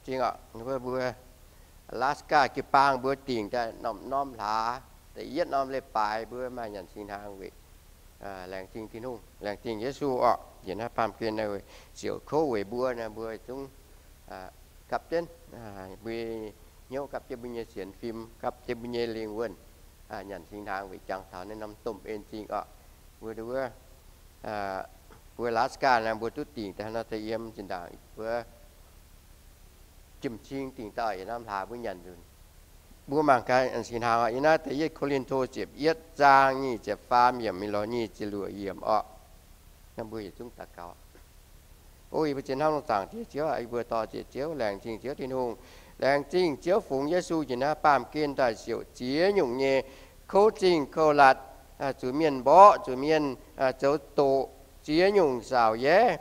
Zingh oc, mbuo, mbuo Alaska jiu-baang mbuo dingc daaih norm-norm hlaax, da'yietv norm leiz-baaix mbuo maaih nyanc singx hnaangx weic laengz zingh Tin-Hungh, laengz zingh Yesu oc. Njiec naaiv baamh gen naaiv siouc kouv weic mbuo naaiv, mbuo zungv gapv jienv, mbuo hnyouv gapv jienv mbuo nyei sienx fim, gapv jienv mbuo nyei lingh wuonh, nyanc singx hnaangx weic jangx taux naaiv norm domh en zingh oc. Mbuo, mbuo Alaska naaiv mbuo duqv dingc daaih nor daaih yiem zinh ndaangc mbuo jiem-cing dingc dauh yietc norm hlaax mbuo nyanc nzunc. Mbuo mangc gaax nyanc singx hnaangx oc. Yiem naaiv da'yietv Ko^lin^to ziepc yietv zaang nyic ziepc faam yiemc mingh lorz nyic ziepc luoqc yiemc oc. Naaiv mbuo yietc zungv daux gaux. O yie mbuo zien hnamv longx zaangc Diex Ziouv, yie mbuo dor-ziec Ziouv, laengz zingh Ziouv Tin-Hungh, laengz zingh Ziouv fungx Yesu njiec naaiv baamh gen daaih siouc ziex nyungc nyei kouv zingh kouv latc, zuqc mienh mborqv, zuqc mienh zoux doqc, ziex nyungc saauc yaac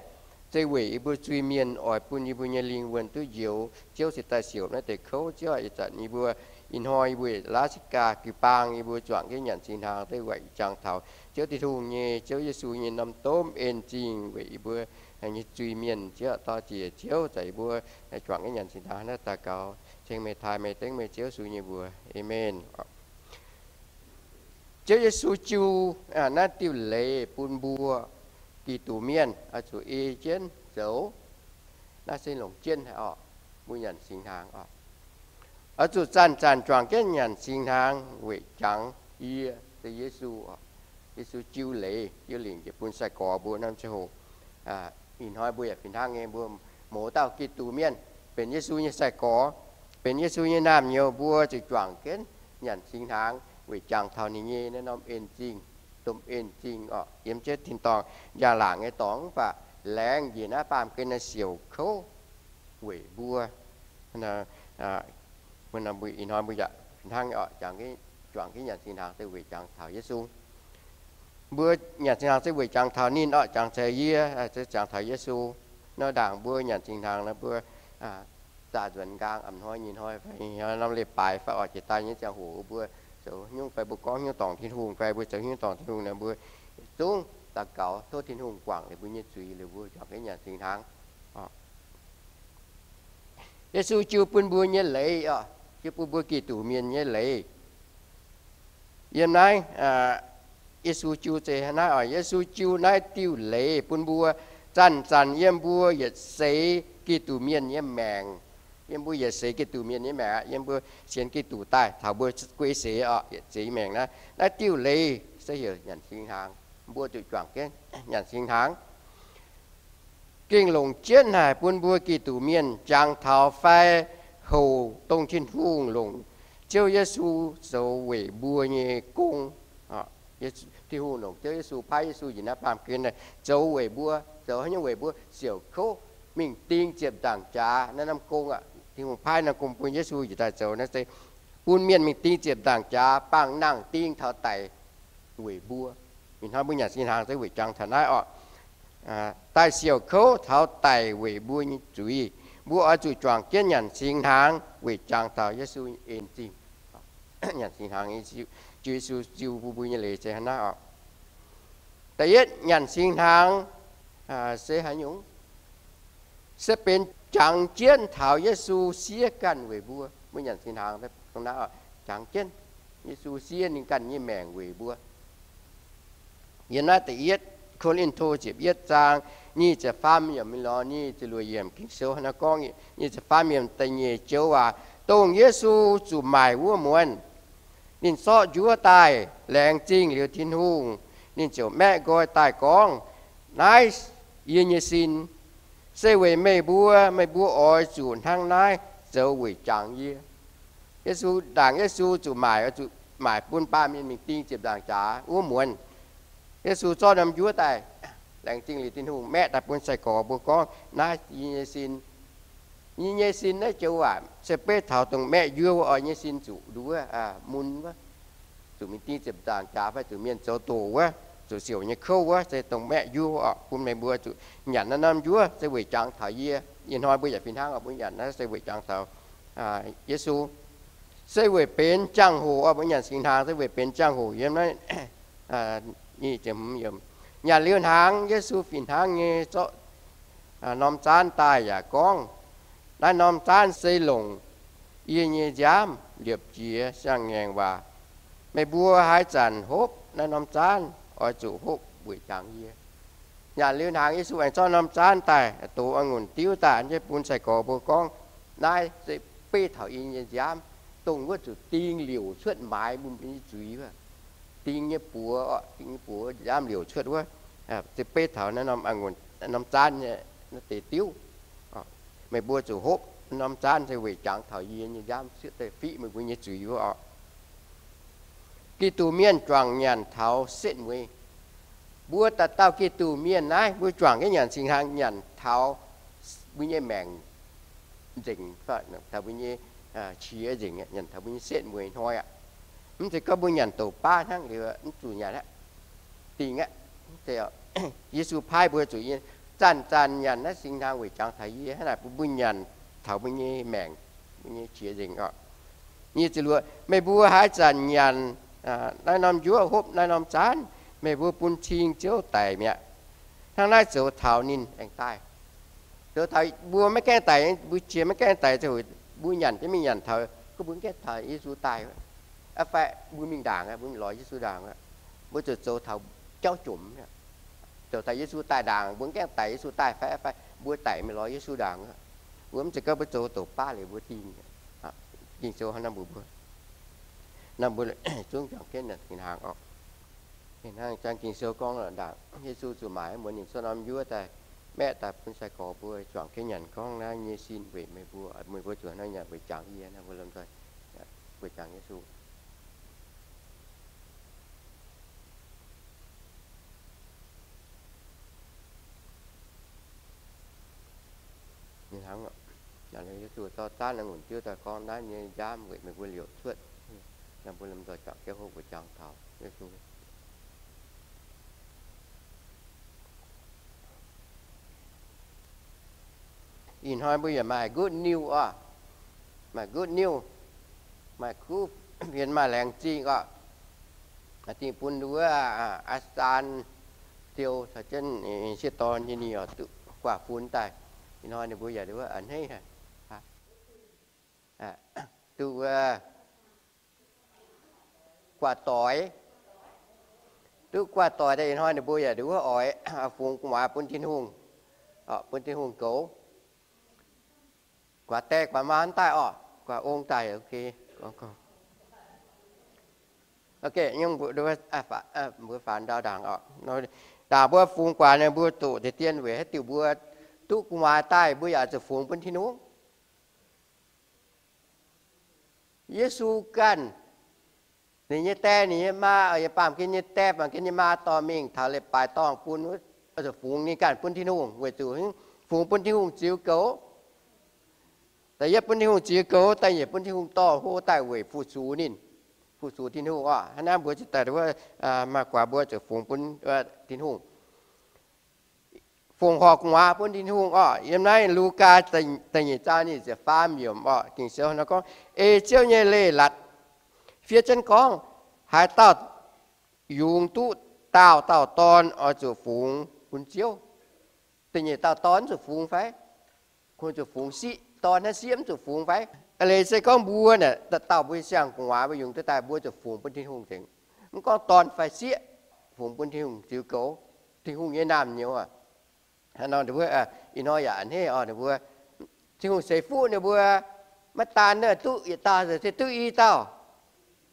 zeiz weic yie mbuo zuiz-mienh oix bun yie mbuo nyei lingh wuonh duqv njoux. Ziouv cingx daaih siouc naaiv deix kouv. Ziouv ih zanc yie mbuo, ih hnoi yie mbuo Alaska jiu-baang yie mbuo juangc jienv nyanc singx hnaangx daaih weic jangx taux Ziouv Tin-Hungh nyei, Ziouv Yesu nyei norm domh en zingh weic yie mbuo nyei zuiz-mienh. Ziouv dor-ziec Ziouv, zanc yie mbuo juangc jienv nyanc singx hnaangx naaiv daux gaux ceng meih, taaih meih, dengv meih Ziouv Yesu nyei mbuox. Aamen. Ziouv Yesu jiu naaiv diuh leiz bun mbuo Giduc mienh oix zuqc ei jienv zoux. Naaiv se longc jienv haic oc, mbuo nyanc singx hnaangx oc. Oix zuqc zanc-zanc juangc jienv nyanc singx hnaangx weic jangx yie, se Yesu oc. Yesu jiu leiz, jiu lingc njiec bun sai-gorx mbuo norm ziangh hoc. Ih hnoi mbuo yaac fih hnangv nyei, mbuo mouz dauh Giduc mienh benx Yesu nyei sai-gorx, benx Yesu nyei naamh nyouz, mbuo zuqc juangc jienv nyanc singx hnaangx weic jangx taux ninh nyei naaiv norm en zingh, domh en zingh oc. Yiem jienv tin-dorngh njang-laangc nyei dorngx, mv baac laengz njiec naaiv baamh gen naaiv siouc kouv weic mbuo. Ih hnoi mbuo yaac hnangv oc, juangc jienv nyanc singx hnaangx se weic jangx taux Yesu. Mbuo nyanc singx hnaangx se weic jangx taux ninh oc, jangx taux yie, jangx taux Yesu. Nor ndaangc mbuo nyanc singx hnaangx nor mbuo zaah nzuonx nqaang, a'hnoi nyei hnoi fai norm leiz-baaix fai oix jiex daaih nyei ziangh hoc, mbuo zoux nyungc fai mbuo gorngv hnyouv dorngc Tin-Hungh fai mbuo zoux hnyouv dorngc Tin-Hungh nor, mbuo zungv daux gaux tov Tin-Hungh guangc liuz mbuo nyei zuiz liuz mbuo juangc jienv nyanc singx hnaangx. Yesu jiu bun mbuo nyei leiz oc, jiu bun mbuo Giduc mienh nyei leiz. Yiem naaiv Yesu jiu se naaiv oc. Yesu jiu naaiv diuh leiz bun mbuo zanc-zanc yiem mbuo yietc seix Giduc mienh nyei maengc. Yiem mbuo yietc seix Giduc mienh nyei maengc aqv. Yiem mbuo sienx Giduc daaih taux mbuo guei seix oc, yietc seix maengc naaiv, naaiv diuh leiz se heuc nyanc singx hnaangx. Mbuo zuqc juangc jienv nyanc singx hnaangx. Gengh longc jienv haic bun mbuo Giduc mienh jangx taux fai houc dongh Tin-Hungh longc Ziouv Yesu zoux weic mbuo nyei gong. Tin-Hungh longc Ziouv Yesu, paaiv Yesu njiec naaiv baamh gen zoux weic mbuo, zoux haaix nyungc weic mbuo siouc kouv mingh ding ziepc nzaangc jaax naaiv norm gong aqv. Tin-Hungh paaiv norm gong bun Yesu njiec daaih zoux naaiv se bun mienh mingh ding ziepc nzaangc jaax, bangc nangh ding taux daic weic mbuo. Ih hnoi mbuo nyanc singx hnaangx se weic jangx taux naaiv oc. Daaih siouc kouv taux daic weic mbuo nyei zuiz. Mbuo oix zuqc juangc jienv nyanc singx hnaangx weic jangx taux Yesu en zingh. Nyanc singx hnaangx, Yesu jiu bun mbuo nyei leiz se hnangv naaiv oc. Da'yietv, nyanc singx hnaangx se haaix nyungc? Se benx jangx jienv taux Yesu siev ganh weic mbuo. Mbuo nyanc singx hnaangx dongh naaiv oc, jangx jienv Yesu siev ninh ganh nyei maengc weic mbuo. Yiem naaiv da'yietv Ko^lin^to ziepc yietv zaang nyic ziepc faam yiemc mingh lorz nyic ziepc luoqc yiemc Ging-Sou naaiv gorngv, nyic ziepc faam yiemc da'nyeic joux waac, dongh Yesu zuqc maaic wuov muonz, ninh zorqv njuov daaih, laengz zingh liuz Tin-Hungh, ninh ziouc maeqv nqoi daaih gorngv, Naaiv yie nyei sin. Se weic meih mbuo, meih mbuo oix zuqc hnangv naaiv zoux weic jangx yie. Yesu, ndaangc Yesu zuqc maaic, zuqc maaic bun baamh mienh mingh ding ziepc nzaangc jaax wuov muonz, Yesu zorqv norm njuov daaih, laengz zingh liuz Tin-Hungh, maeqv daaih bun sai-gorx mbuo gorngv, Naaiv yie nyei sin. Yie nyei sin naaiv joux waac se beiv taux dongh maeqv njuov wuov oix nyei sin zuqc nduov, mun wuov, zuqc mingh ding ziepc nzaangc jaax fai zuqc mienh zoux doqc wuov, zuqc siouc nyei kouv wuov, se dongh maeqv njuov wuov oc. Bun meih mbuo zuqc nyanc naaiv norm njuov se weic jangx taux yie. Ih hnoi mbuo yaac fih hnangv oc, mbuo nyanc naaiv se weic jangx taux Yesu. Se weic benx jangx-hoc oc, mbuo nyanc singx hnaangx se weic benx jangx-hoc. Yiem naaiv nyanc liuz hnaangx, Yesu fih hnangv nyei zorqv norm zaanv daaih yaac gorngv, Naaiv norm zaanv se longc yie nyei nziaamv liepc jiez siang-ngaengc waac. Meih mbuo haaix zanc hopv naaiv norm zaanv, oix zuqc hopv weic jangx yie. Nyanc liuz hnaangx, Yesu aengx zorqv norm zaanv daaih, dox a'ngunc diuv daaih, bun sai-gorx mbuo gorngv, naaiv se beiv taux yie nyei nziaamv, dongh wuov zuqc ding liouc cuotv maaiz mbuo nyei zuiz wuov. Ding nyei buoz, ding nyei buoz, nziaamv liouc cuotv wuov, se beiv taux naaiv norm a'ngunc, norm zaanv nyei deix diuv. Meih mbuo zuqc hopv norm zaanv se weic jangx taux yie nyei nziaamv, fiqv meih mbuo nyei zuiz wuov oc. Giduc mienh juangc nyanc taux setv mueiz. Mbuo dauh dauh Giduc mienh naaiv, mbuo juangc jienv nyanc singx hnaangx nyanc taux mbuo nyei maengc nzengc, taux mbuo nyei qiex nzengc, nyanc taux mbuo nyei setv mueiz hnoi aqv. Mv zeiz gorngv mbuo nyanc douc baav hnangv liuz mv zuqc nyanc aqv, dingh aqv. Yesu paaiv mbuo zuqc zanc-zanc nyanc naaiv singx hnaangx weic jangx taux yie. Hnangv naaic bun mbuo nyanc taux mbuo nyei maengc, mbuo nyei qiex nzengc oc. Nyic ziepc luoqc, meih mbuo haaix zanc nyanc naaiv norm njuov, hopv naaiv norm zaanv, meih mbuo bun cing Ziouv daic mi'aqv. Hnangv naaiv zoux taux ninh aengx daaih. Zoux taux mbuo maiv gaengh daic, mbuo jiex maiv gaengh daic, mbuo nyanc jienv mingh nyanc taux, gorngv mbuo maiv gaengh taux Yesu daaih, fai mbuo mingh ndaangc, mbuo mingh lorz Yesu ndaangc, mbuo zuqc zoux taux jauv jomc. Zoux taux Yesu daaih ndaangc, mbuo maiv gaengh daic Yesu daaih fai, fai mbuo daic mingh lorz Yesu ndaangc, mbuo mv zeiz gorngv mbuo zoux douc baav liuz mbuo dingh. Ging-Sou hnangv naaiv mbuox mbuo, naaiv mbuo zungv juangc jienv naaic singx hnaangx oc. Hnangv jang Ging-Sou gorngv ndaangc, Yesu zuqc maaiz muonz ninh cuotv norm njuov daaih, maeqv daaih bun sai-gorx mbuo juangc jienv nyanc gorngv, naaiv nyei sin weic meih mbuo, meih mbuo zuqc hnangv nyanc weic jangx yie, naaiv mbuo lomh nzoih weic jangx Yesu. Ninh hnangv Yesu zorqv zaanv a'ngunc diuv daaih gorngv, naaiv nyei nziaamv weic meih mbuo liouc cuotv. Naaiv mbuo lomh nzoih juangc jienv hopv weic jangx taux Yesu. Ih hnoi mbuo yaac maaih good news oc. Maaih good news. Maaih good, mienh maaih laengz zingh oc. Dingh bun wuov aa saan ziou caux jienv sieqv dorn nyei ni oc, duqv guaax funx daaih. Ih hnoi ninh mbuo yaac wuov a'hneiv, duqv wuov guaax doix. Duqv guaax doix daaih ih hnoi ninh mbuo yaac wuov oix fungx gu'nguaaz bun Tin-Hungh, bun Tin-Hungh goux. Guaax die guaax maa daaih oc, guaax ong daaih, mbuo faaux ndau ndaangc oc. Ndaangc mbuo fungx guaax ninh mbuo doqc deix dien weic haaix diuc mbuo duqv gu'nguaaz daaih mbuo yaac zuqc fungx bun Tin-Hungh. Yesu ganh, ninh nyei die, ninh nyei maa, yie baamh gen nyei die, baamh gen nyei maa dorh mingh taux leiz-baaix dorngh bun, zuqc fungx ninh ganh bun Tin-Hungh weic zuqc fungx bun Tin-Hungh ziux goux. Da'yietv bun Tin-Hungh ziux goux, da'nyeic bun Tin-Hungh dorh hlo daaih weic fu-sux ninh, fu-sux Tin-Hungh oc. Hnangv naaiv mbuo ziouc daaih wuov, maaih guaax mbuo zuqc fungx bun Tin-Hungh, fongc horc gu'nguaaz bun Tin-Hungh oc. Yiem naaiv Lugaa da'nyeic zaang nyic ziepc faam yiemc oc, Ging-Sou nor gorngv, ei Ziouv nyei leiz-latc fiev jienv gorngv, haaix dauh yungz duqv daauh dauh dorn oix zuqc fungx bun Ziouv. Da'nyeic dauh dorn mv zuqc fungx fai? Kungx zuqc fungx siqv, dorn hnangv siqv mv zuqc fungx fai? Leiz se gorngv mbuo naaic, dauh dauh mbuo siang-gu'nguaaz mbuo yungz duqv daaih mbuo zuqc fungx bun Tin-Hungh nzengc. Mv gorngv dorn fai sieqv, fungx bun Tin-Hungh ziux goux, Tin-Hungh nyei naamh nyouz oc. Ih hnoi yaac a'hneiv oc, ninh mbuo Tin-Hungh ceix fuqv ninh mbuo, maiv daan duqv yietc dauh, se duqv i dauh.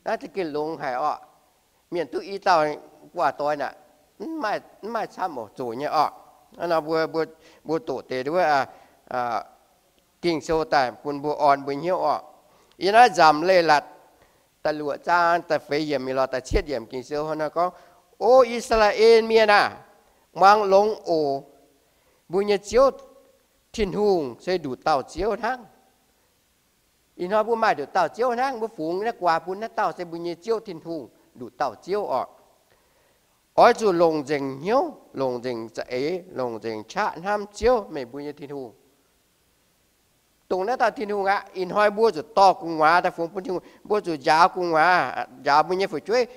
Naaiv za'gengh longx haic oc. Mienh duqv i dauh guaax doix naaic, mv maaih camv oc, zoqc nyei oc. Hnangv nor mbuo, mbuo doqc deix wuov Ging-Sou daaih bun mbuo orn mbuo hnyouv oc. Yiem naaiv Nzamc Leiz-Latc da'luoqc zaang da'feix yiemc mingh lorz da'cietv yiemc Ging-Sou hnangv nor gorngv, O I^saa^laa^en Mienh aah! Muangx longx oc. Mbuo nyei Ziouv Tin-Hungh se nduqc dauh Ziouv hnangv. Ih hnoi mbuo maaih nduqc dauh Ziouv hnangv. Mbuo fungx naaiv guaax bun naaiv dauh se mbuo nyei Ziouv Tin-Hungh, nduqc dauh Ziouv oc. Oix zuqc longc nzengc hnyouv, longc nzengc za'eix, longc nzengc qaqv hnamv Ziouv, meih mbuo nyei Tin-Hungh. Dongh naaiv dauh Tin-Hungh aqv. Ih hnoi mbuo zuqc dorh gu'nguaaz daaih fungx bun Tin-Hungh. Mbuo zuqc njaaux gu'nguaaz, njaaux mbuo nyei fu'jueiv.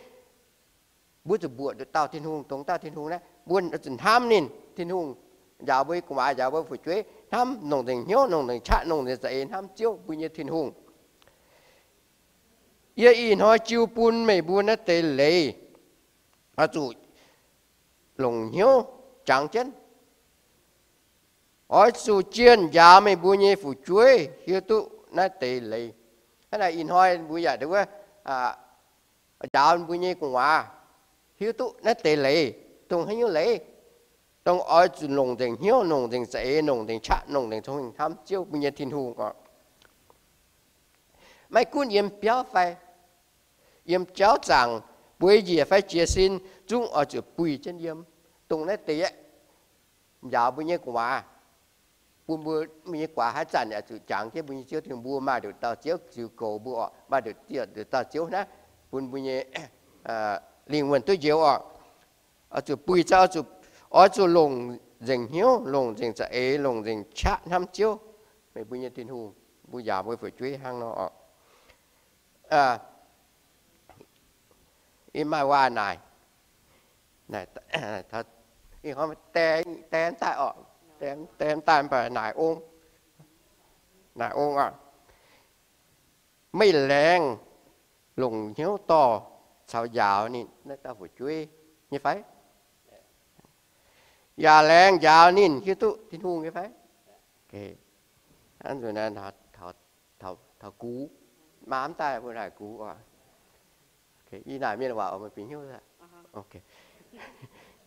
Mbuo zuqc mbuoqc nduqc dauh Tin-Hungh, dongh dauh Tin-Hungh naaiv, mbuo zuqc hnamv ninh. Tin-Hungh njaaux mbuo nyei gu'nguaaz, njaaux mbuo fu'jueiv, hnamv, longc nzengc hnyouv, longc nzengc qaqv, longc nzengc za'eix hnamv Ziouv, mbuo nyei Tin-Hungh. Yie ih hnoi jiu bun meih mbuo naaiv deix leiz oix zuqc longc hnyouv jangx jienv. Oix zuqc jienh njaaux meih mbuo nyei fu'jueiv hiuv duqv naaiv deix leiz. Hnangv naaic ih hnoi mbuo yaac nduov njaaux mbuo nyei gu'nguaaz hiuv duqv naaiv deix leiz, dongh haaix nyungc leiz, dongh oix zuqc longc nzengc hnyouv, longc nzengc za'eix, longc nzengc qaqv, longc nzengc cong-mengh hnamv Ziouv, mbuo nyei Tin-Hungh oc. Maiv gunv yiem biauv fai yiem jauv zaangc, bueix njiec fai jiez sin, zungv oix zuqc buih jienv yiem. Dongh naaiv deix aeqv, njaaux mbuo nyei gu'nguaaz, bun mbuo, mbuo nyei gu'nguaaz haaix zanc yaac zuqc jangx jienv mbuo nyei Ziouv Tin-Hungh. Mbuo maaih nduqc dauh Ziouv ziux goux mbuo oc, maaih nduqc dauh Ziouv naaiv bun mbuo nyei lingh wuonh duqv njoux oc. Oix zuqc buih, oix zuqc longc nzengc hnyouv, longc nzengc za'eix, longc nzengc qaqv hnamv Ziouv, meih mbuo nyei Tin-Hungh, mbuo njaaux mbuo fu'jueiv hnangv nor oc. Ih maaih waac naaic, ih hnoi deix daaih oc, deix daaih mv baac naaic ong, naaic ong oc. Meih laengz longc hnyouv dorh caux njaaux ninh naaiv dauh fu'jueiv nyei fai? Yaac laengz njaaux ninh hiuv duqv Tin-Hungh nyei fai? Taux gux, maa mv daaih mbuo naaic gux oc. Ih naaic mienh waac oc, meih bieqc hnyouv.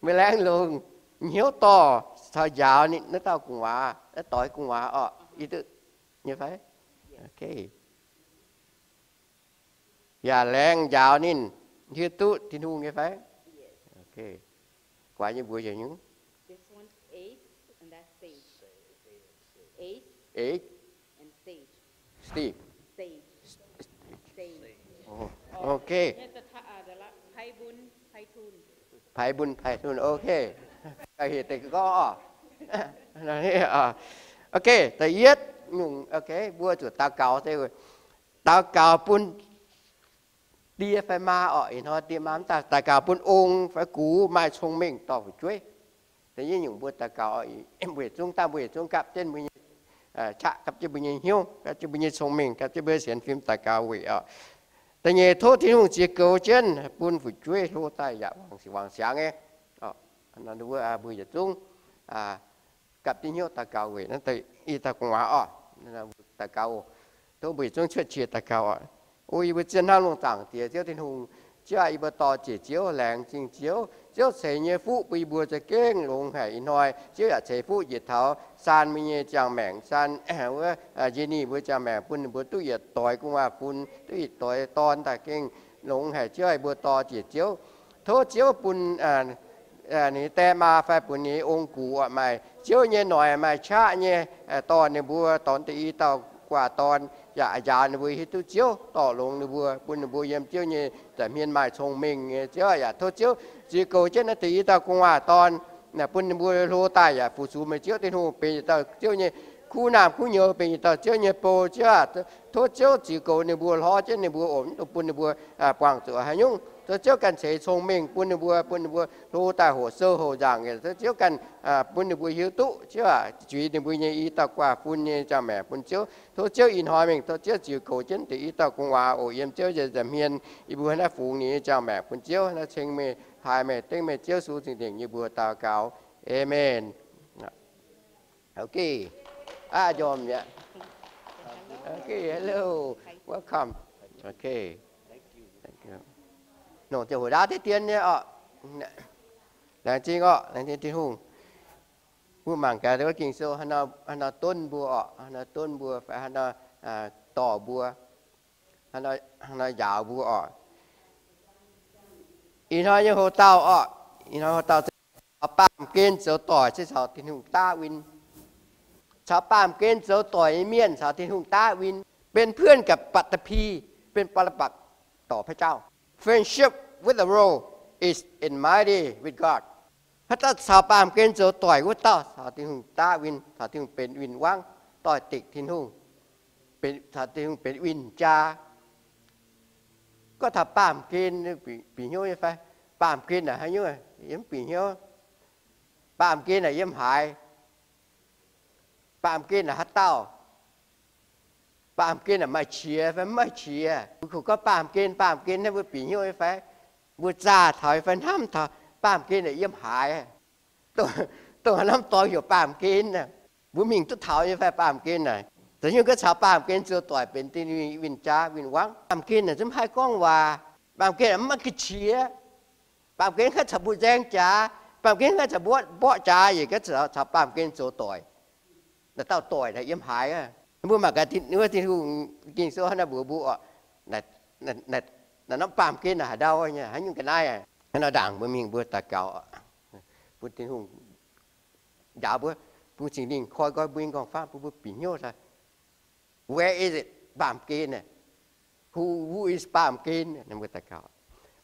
Meih laengz longc hnyouv dorh caux njaaux ninh naaiv dauh gu'nguaaz, naaiv doix gu'nguaaz oc, hiuv duqv nyei fai? Yaac laengz njaaux ninh hiuv duqv Tin-Hungh nyei fai? Guaax nyei mbuox heuc nyungc. Steve. Ok. Paaix bun paaix tun, ok. Heuc deix gorngv oc. Ok, da'yietv nyungc, ok, mbuo zuqc daux gaux, daux gaux bun die fai maa oc. Ih hnoi die maa mv daaih, daux gaux bun ong fai gux maaih cong-mengh dorh fu'jueiv. Da'yietv nyungc mbuo daux gaux, mbuo yietc zungv daaih, mbuo yietc zungv gapv jienv mbuo nyei qaqv, gapv jienv mbuo nyei hnyouv, gapv jienv mbuo nyei cong-mengh, gapv jienv mbuo nyei sienx fim daux gaux weic oc. Da'nyeic, tov Tin-Hungh ziex goux jienv bun fu'jueiv hlo daaih yaac wangc siangx nyei. Mbuo yietc zungv gapv jienv hnyouv daux gaux weic naaiv i dauh gu'nguaaz oc. Daux gaux, tov mbuo yietc zungv cuotv qiex daux gaux oc. O yie mbuo zien hnamv lungh zaangc Diex Ziouv Tin-Hungh, Ziouv aah, yie mbuo dorh ziec Ziouv, laengz zingh Ziouv. Ziouv ceix nyei fuqv bun yie mbuo za'gengh longx haic. Ih hnoi Ziouv yaac ceix fuqv njiec taux Saan mbuo nyei ziangh maengc, Saan wuov Jenny mbuo ziangh maengc, bun ninh mbuo duqv yietc doix gu'nguaaz fun, duqv yietc doix dorn daaih gengh longx haic. Ziouv aah, yie mbuo dorh ziec Ziouv. Tov Ziouv bun ninh die maa fai bun ninh ong gux oc, maaih Ziouv nyei noic, maaih qaqv nyei, dorh ninh mbuo dorh deix i dauh gu'nguaaz dorn yaac njaaux ninh mbuo hiuv duqv Ziouv, dorh longx ninh mbuo, bun ninh mbuo yiem Ziouv nyei nza'hmien maaih cong-mengh nyei. Ziouv aah, yaac tov Ziouv ziex goux jienv naaiv deix i dauh gu'nguaaz dorn, bun ninh mbuo hlo daaih yaac fu-sux meih Ziouv Tin-Hungh, benx yietc dauh Ziouv nyei kuv naamh kuv nyouz, benx yietc dauh Ziouv nyei bou. Ziouv aah, tov Ziouv ziex goux ninh mbuo, hlorv jienv ninh mbuo, oc, mv dungx bun ninh mbuo buangh zuqc haaix nyungc. Tov Ziouv ganh ceix cong-mengh bun ninh mbuo, bun ninh mbuo hlo daaih hoqc sou hoqc nzaangc. Tov Ziouv ganh bun ninh mbuo hiuv duqv, Ziouv aah, zuiz ninh mbuo nyei i dauh gu'nguaaz fun nyei ziangh maengc bun Ziouv. Tov Ziouv ih hnoi mingh, tov Ziouv ziex goux jienv deix i dauh gu'nguaaz, oc, yiem Ziouv nyei nza'hmien. Yie mbuo naaiv fungx ninh nyei ziangh maengc bun Ziouv, naaiv ceng meih, taaih meih, dengv meih, Ziouv Yesu cing-nzengc yie mbuo daux gaux. Amen. Ok. Aa, njormh mi'aqv. Ok, hello. Welcome. Ok. Nongc ziangh hoc ndaauv deix dien nyei oc. Laengz zingh oc, laengz zingh Tin-Hungh. Mbuo mangc gaax wuov Ging-Sou haaix nor donv mbuo oc, haaix nor donv mbuo fai haaix nor dorh mbuo, haaix nor njaaux mbuo oc. Ih hnoi nyei hoc-dauh oc, ih hnoi hoc-dauh caux baamh gen zoux doic se caux Tin-Hungh daav win. Caux baamh gen zoux doic nyei mienh caux Tin-Hungh daav win. เป็นเพื่อนกับปัตภีร์ เป็นปรปักษ์ต่อพระเจ้า Friendship with the world is enmity with God. Haaix dauh caux baamh gen zoux doic wuov dauh caux Tin-Hungh daav win, caux Tin-Hungh benx win-wangv, doix-dekc Tin-Hungh, caux Tin-Hungh benx win-jaa. Gorngv taux baamh gen, bieqc hnyouv nyei fai? Baamh gen naaic haaix nyungc? Yie mv bieqc hnyouv. Baamh gen naaic yiem haaix? Baamh gen naaic haaix dauh? Baamh gen naaic maaih qiex fai mv maaih qiex? Mbuo kungx gorngv baamh gen, baamh gen naaiv mbuo bieqc hnyouv nyei fai? Mbuo zaah taux nyei fai hnamv taux baamh gen naaic yiem haaix? Dongh haaix norm dorngx heuc baamh gen naaic, mbuo mingh duqv taux nyei fai baamh gen naaic? Za'gengh gorngv caux baamh gen zoux doic benx dingh win-jaax win-wangv. Baamh gen naaic zungv mv haih gorngv waac. Baamh gen mv maaih ga'qiex. Baamh gen mv haih caux mbuo nzaeng jaax. Baamh gen mv haih caux mbuo mborqv jaax, yie gorngv caux baamh gen zoux doic. Naaic dauh doic naaic yiem haaix? Mbuo mangc gaax wuov Tin-Hungh Ging-Sou hnangv naaiv mbuox mbuo oc. Naaic norm baamh gen naaic haaix ndau nyei, haaix nyungc ga'naaiv? Hnangv nor ndaangc mbuo mingh mbuo daux gaux bun Tin-Hungh njaaux mbuo, bun Singx Lingh koi nqoi mbuo nyei nqorngv-famv bun mbuo bieqc hnyouv daaih. Where is it? Baamh gen naaic. Who, who is baamh gen? Mbuo daux gaux.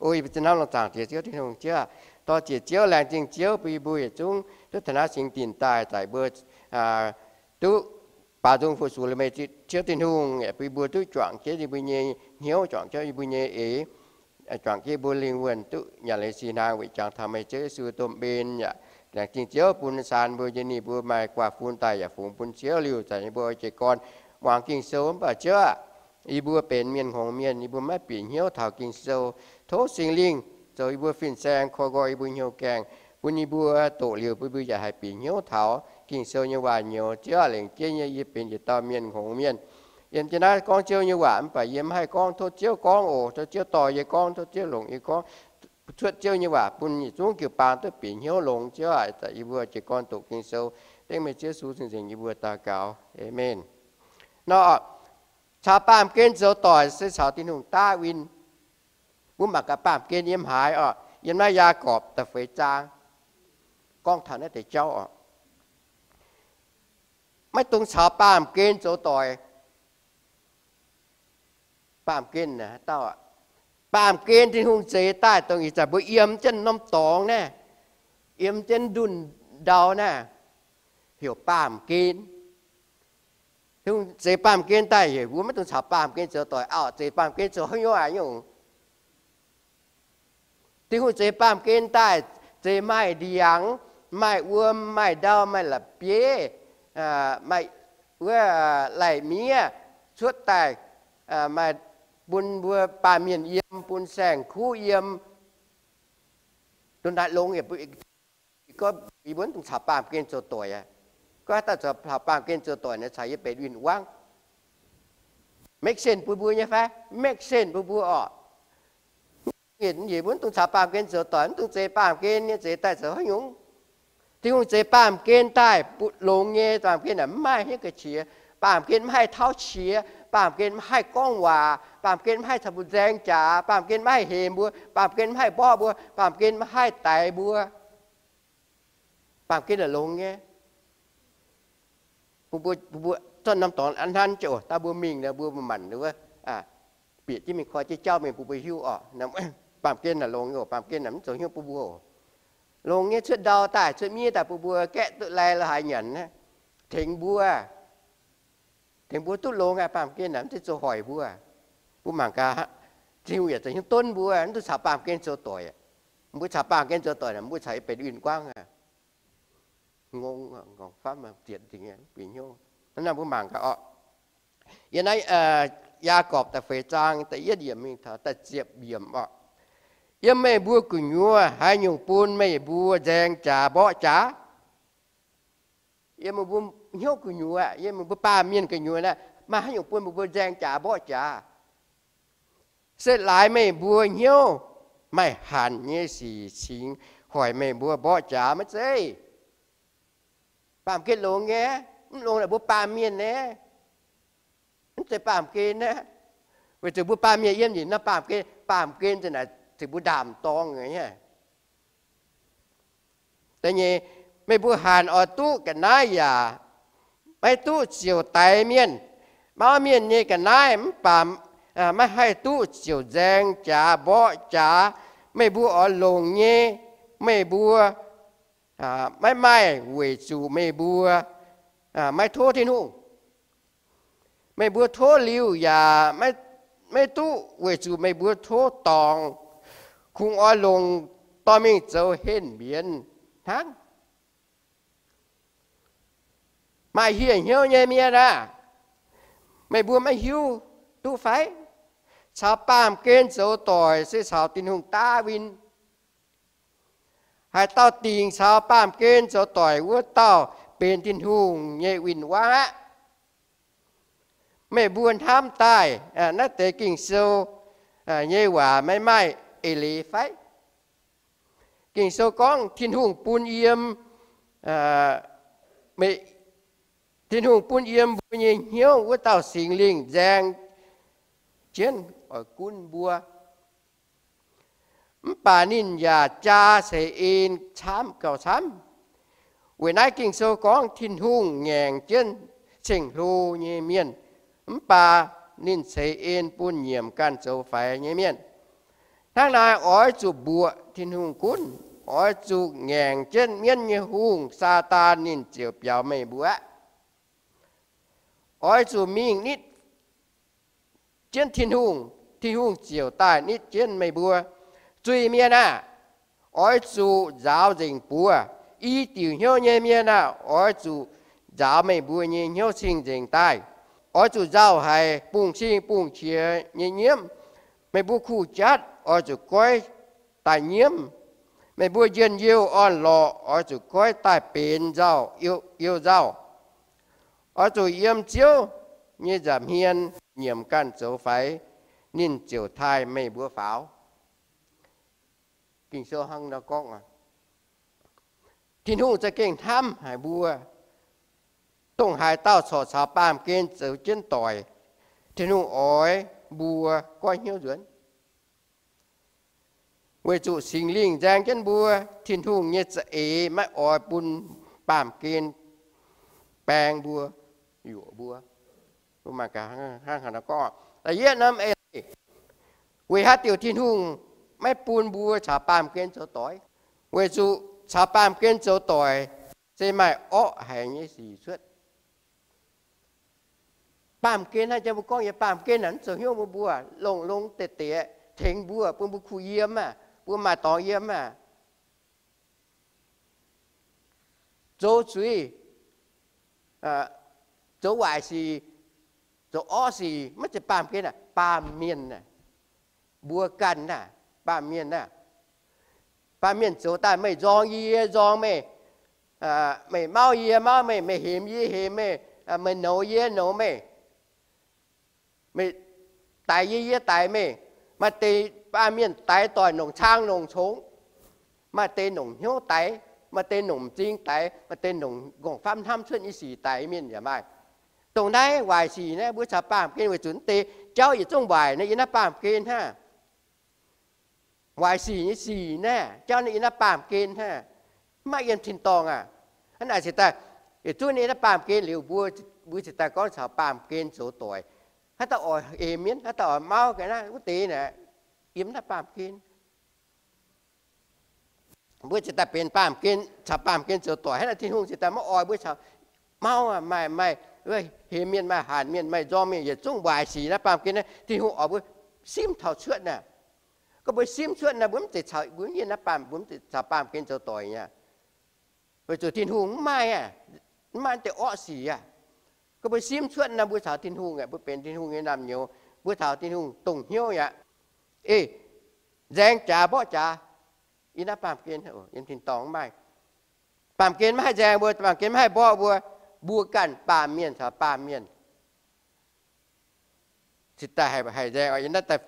O yie mbuo za'naaiv longc zaangc Diex Ziouv Tin-Hungh Ziouv, dorh ziec Ziouv, laengz zingh Ziouv bun yie mbuo yietc zungv duqv taux naaiv singx dinc daaih, daaih mbuo duqv baaux nzung fu-sux liuz meih Ziouv Tin-Hungh, bun yie mbuo duqv juangc jienv yie mbuo nyei hnyouv, juangc jienv yie mbuo nyei eix, juangc jienv yie mbuo lingh wuonh duqv nyanc leiz sih hnaangx weic jangx taux meih Ziouv Yesu domh mbenc aqv. Laengz zingh Ziouv bun saan mbuo nyei ninh mbuo maaih guaax fun daaih yaac fungx bun Ziouv liuz, zanc yie mbuo oix jiez gorn muangx Ging-Sou. Mv baac Ziouv aac, yie mbuo benx mienh hngongx mienh, yie mbuo maiv bieqc hnyouv taux Ging-Sou. Tov Singx Lingh zoux yie mbuo fin-saeng, koi nqoi yie mbuo hnyouv gaengh, bun yie mbuo doqc liuz bun yie mbuo yaac haih bieqc hnyouv taux Ging-Sou nyei waac nyouz. Ziouv aac, lengc jeiv nyei yie benx yietc dauh mienh hngongx mienh, yiem jienv naaiv gorngv Ziouv nyei waac, mv baac yie mv haih gorngv. Tov Ziouv gorngv oc. Tov Ziouv dorh yie gorngv, tov Ziouv longc yie gorngv, cuotv Ziouv nyei waac bun yietc zungv jiu-baang duqv bieqc hnyouv longx. Ziouv aac, yie mbuo jiez gorn doqc Ging-Sou, dengv meih Ziouv Yesu cing-nzengc yie mbuo daux gaux. Aamen. Nor, caux baamh gen zoux doic se caux Tin-Hungh daav win. Mbuo mangc gaax baamh gen yiem haaix oc? Yiem naaiv Yaagorpc da'feix zaang gorngv taux naaiv deix jauv oc. Maiv dungx caux baamh gen zoux doic. Baamh gen naaic haaix dauh? Baamh gen Tin-Hungh zeix daaih dongh ih zanc mbuo yiem jienv norm dorngx naaiv, yiem jienv ndunh ndau naaiv, heuc baamh gen. Tin-Hungh zeix baamh gen daaih heuc mbuo maiv dungx caux baamh gen zoux doic. Auv, zeix baamh gen zoux haaix nyungc aqv nyungc? Tin-Hungh zeix baamh gen daaih, zeix maaih ndiangx, maaih wuom, maaih ndau, maaih la'bieiv, maaih wuov lai-miev cuotv daaih, maaih bun mbuo baamh mienh yiem, bun saeng-kuv yiem. Dongh naaiv longx. Gorngv yie mbuo maiv dungx caux baamh gen zoux doic aqv. Gorngv haaix dauh caux baamh gen zoux doic naaic, caux yie benx win-wangv. Make sense bun mbuo nyei fai? Make sense bun mbuo oc. Yie mbuo maiv dungx caux baamh gen zoux doic, maiv dungx zeix baamh gen nyei. Zeix daaih zoux haaix nyungc? Tin-Hungh zeix baamh gen daaih longx nyei. Baamh gen naaic mv maaih hnyouv ga'qiex. Baamh gen mv haih tauv qiex. Baamh gen mv haih gorngv waac. Baamh gen mv haih caux mbuo nzaeng jaax. Baamh gen mv haih hemx mbuo. Baamh gen mv haih mborqv mbuo. Baamh gen mv haih daix mbuo. Baamh gen naaic longx nyei. Mbuo, mbuo zorqv norm dorngx hnanv jienv oc, daaih mbuo mingh nor mbuo maanc wuov, bieqc jienv mingh koi jienv jauv mingh bun mbuo hiuv oc. Baamh gen naaic longx nyei oc. Baamh gen naaic mv zoux hnyouv bun mbuo oc. Longx nyei, cuotv ndau daaih, cuotv miev daaih bun mbuo gaeqv duqv lai lorqc haaix nyanc, tengx mbuo, tengx mbuo duqv longx aqv. Baamh gen naaic mv zeiz zoux hoic mbuo. Mbuo mangc gaax, Tin-Hungh yaac zoux hnyouv donv mbuo, mv dungx caux baamh gen zoux doic. Mbuo caux baamh gen zoux doic, mbuo caux yie benx win-wangv aqv. Ngongh, ngongh famv zietc dingc bieqc hnyouv. Hnangv naaic mbuo mangc gaax orqc. Yiem naaiv Yaagorpc da'feix zaang da'yietv yiemc mingh taux da'ziepc yiemc orqc. Yiem meih mbuo gu'nyuoz haaix nyungc bun meih mbuo nzaeng jaax mborqv jaax? Yiem meih mbuo hnyouv gu'nyuoz, yiem meih mbuo baamh mienh gu'nyuoz naaiv, maaih haaix nyungc bun meih mbuo nzaeng jaax mborqv jaax? Se laaix meih mbuo hnyouv maaih hanc nyei sic cingx hoic meih mbuo mborqv jaax maiv zeiz? Baamh gen longx nyei, mv longx naaic mbuo baamh mienh naaiv, mv zeiz baamh gen naaiv. Weic zuqc mbuo baamh mienh yiem njiec naaiv baamh gen, baamh gen za'naaic zuqc mbuo ndaam-dorng nyei. Da'nyeic, meih mbuo hanc oix duqv ga'naaiv yaac maiv duqv ziouc daix mienh, mauv mienh nyei ga'naaiv, mv baac maiv haih duqv ziouc nzaeng jaax mborqv jaax. Meih mbuo oix longc nyei, meih mbuo maiv maaih weic zuqc meih mbuo maiv tov Tin-Hungh. Meih mbuo tov liuz yaac maiv duqv weic zuqc meih mbuo tov dorngc, kungx oix longc dorh mingh zoux henh mbienx hnangv. maaih hieh hnyouv nyei mienh aah! Meih mbuo maiv hiuv duqv fai? Caux baamh gen zoux doic se caux Tin-Hungh daav win. Haaix dauh dingc caux baamh gen zoux doic, wuov dauh benx Tin-Hungh nyei win-wangv aqv. Meih mbuo hnamv daaih naaiv deix Ging-Sou nyei waac maiv maaih eix leiz fai? Ging-Sou gorngv Tin-Hungh bun yiem, Tin-Hungh bun yiem mbuo nyei hnyouv wuov dauh Singx Lingh nzaeng jienv oix gunv mbuo. Mv baac ninh yaac jaa ceix en camv gauh camv. Weic naaiv Ging-Sou gorngv Tin-Hungh ngaengc jienv ceng-hlo nyei mienh, mv baac ninh ceix en bun nyiemc ganh zoux faix nyei mienh. Hnangv naaic, oix zuqc mbuoqc Tin-Hungh gunv. Oix zuqc ngaengc jienv mienv nyei hungh, Saadaan, ninh ziouc biaux meih mbuo aqv. Oix zuqc mingh nitv jienv Tin-Hungh, Tin-Hungh ziouc daaih nitv jienv meih mbuo. Zuiz-mienh aah! Oix zuqc nzaaux nzengc buoz. I diuc hnyouv nyei mienh aah! Oix zuqc nzaaux meih mbuo nyei hnyouv cing-nzengc daaih. Oix zuqc nzauh haic, bungx-cing bungx-qiex nyei nyiemv. Meih mbuo kuh jatv oix zuqc goiv daaih nyiemv. Meih mbuo njien-youh orn-lorqc oix zuqc goiv daaih benx nzauh, you-nzauh. Oix zuqc yiem Ziouv nyei nza'hmien nyiemc ganh zoux faix, ninh ziouc taaih meih mbuo faaux. Ging-Sou hnangv nor gorngv, Tin-Hungh za'gengh hnamv haic mbuo. Dongh haaix dauh corc caux baamh gen zoux jienv doic, Tin-Hungh oix mbuo goiv hnyouv nzuonx. Weic zuqc Singx Lingh nzaeng jienv mbuo, Tin-Hungh nyei za'eix maiv oix bun baamh gen baeng mbuo, yuoqc mbuo. Hnangv naaiv gorngv, da'yietv norm eix, weic haaix diuc Tin-Hungh maiv bun mbuo caux baamh gen zoux doic? Weic zuqc caux baamh gen zoux doic se maaih orqv haic nyei sic cuotv. Baamh gen hnangv jang mbuo gorngv nyei, baamh gen naaic mv zoux hnyouv bun mbuo, longx-longx deix deix tengx mbuo, bun mbuo kuh yiem aah, bun maaih dorngx yiem aah. Zoux zuiz, zoux waaic sic, zoux orqv sic, maiv zeiz baamh gen aah, baamh mienh aah. Mbuo ganh aah, baamh mienh aah. Baamh mienh zoux daaih, meih nzorng yie, yie nzorng meih, meih mauv yie, yie mauv meih, meih hemx yie, yie hemx meih, meih nouz yie, yie nouz meih. Meih daix yie, yie daix meih. Maaih deix baamh mienh daix doic nongc cang nongc congx. Maaih deix nongc hnyouv daix, maaih deix nongc m'zing daix, maaih deix nongc nqorngv-famv hnamv cuotv nyei sic daix mienh yaac maaih. Dongh naaiv waaic sic naaiv mbuo caux baamh gen weic zuqc naaiv deix jauv yietc zungv waaic naaiv yiem naaiv baamh gen hnangv. Waaic sic nyei sic naaiv jauv naaiv yiem naaiv baamh gen hnangv. Mv maaih yiem tin-dorngh aah. Hnangv naaic cingx daaih, yietc zungv yiem naaiv baamh gen liuz mbuo, mbuo cingx daaih gorngv caux baamh gen zoux doic. Haaix dauh oix hemx mienv, haaix dauh oix mauv ga'naaiv wuov deix naaic, yiem naaiv baamh gen. Mbuo cingx daaih benx baamh gen, caux baamh gen zoux doic hnangv naaic, Tin-Hungh cingx daaih maiv oix mbuo caux mauv, maaih, maaih hemx mienh, maaih hanc mienh, maaih nzorng mienh, yietc zungv waaic sic naaiv baamh gen naaiv, Tin-Hungh oix mbuo simv taux cuotv naaic. Gorngv mbuo simv cuotv naaic, mbuo mv zeiz caux, mbuo mv yiem naaiv baamh, mbuo mv zeiz caux baamh gen zoux doic nyei. Weic zuqc Tin-Hungh mv maaih, mv maaih deix orqv sic aqv. Gorngv mbuo simv cuotv naaic, mbuo caux Tin-Hungh, mbuo benx Tin-Hungh nyei naamh nyouz, mbuo caux Tin-Hungh dongh hnyouv aqv. Eix, nzaeng jaax mborqv jaax, yiem naaiv baamh gen, yiem tin-dorngh mv maaih. Baamh gen maiv haih nzaeng mbuo, baamh gen maiv haih mborqv mbuo, mbuo ganh baamh mienh caux baamh mienh cingx daaih haih nzaeng. Yiem naaiv